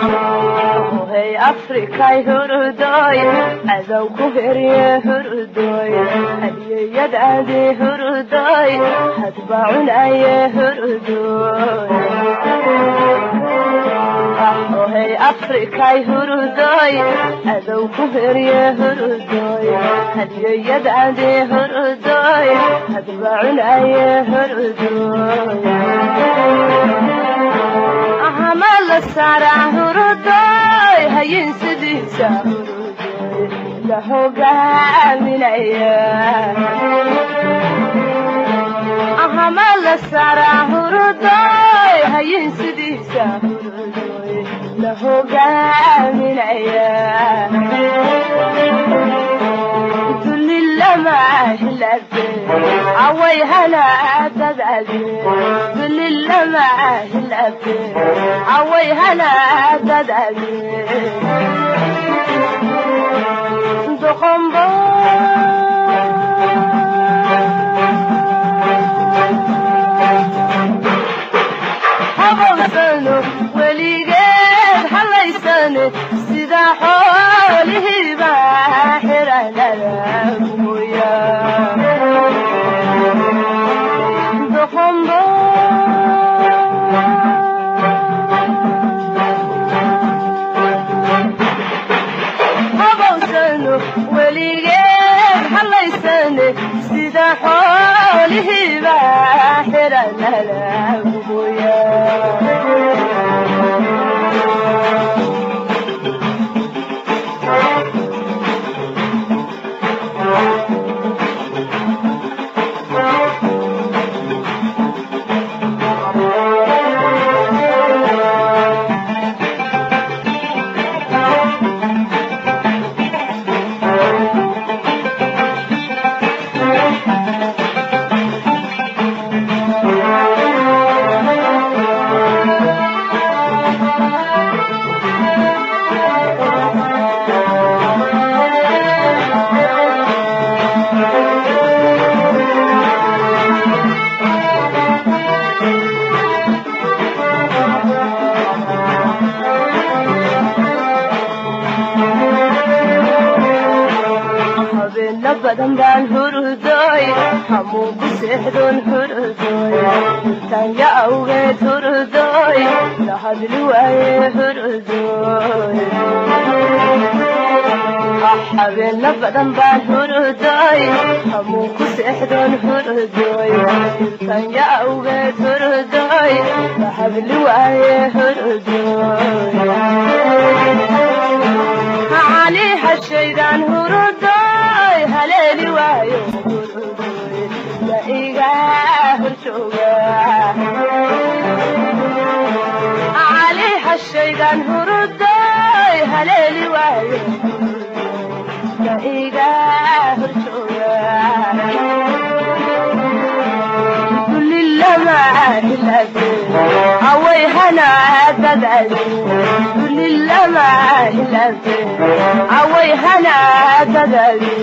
Hey Afrikay hurudoy, adow ku herye hurudoy, hadiyadaadi hurudoy, hadba cunaye hurudoy. Hey Afrikay hurudoy, adow ku herye hurudoy, hadiyadaadi hurudoy, hadba cunaye hurudoy. Ahama la saaraa hurudoy, hayin sidiisa hurudoy, la hogaaminaya. Ahama la saaraa hurudoy, hayin sidiisa hurudoy, la hogaaminaya. Away hana dadadi, dulli lama hilabe, away hana dadadi. Doqombo habowsano weligeed halaysane, sida xoolihiiba xiranada mooya. Doqombo habowsano weligeed halaysane, sida xoolihiiba xiranada mooya. Habeena badan baan hurudoy, hamuun ku seexdoon hurudoy, intaanya awgeed hurudoy, la hadli waaye hurudoy. Habeena badan baan hurudoy, hamuun ku seexdoon hurudoy, intaanya awgeed hurudoy, la hadli waaye hurudoy. Cali hashaydan hurudoy, haleeli waayo hurudoy, la iga horjooga. Cali hashaydan hurudoy, haleeli waayo hurudoy, la iga horjooga. Dulli lama hilabe, away hana dadadi, dulli lama hilabe, away hana dadadi.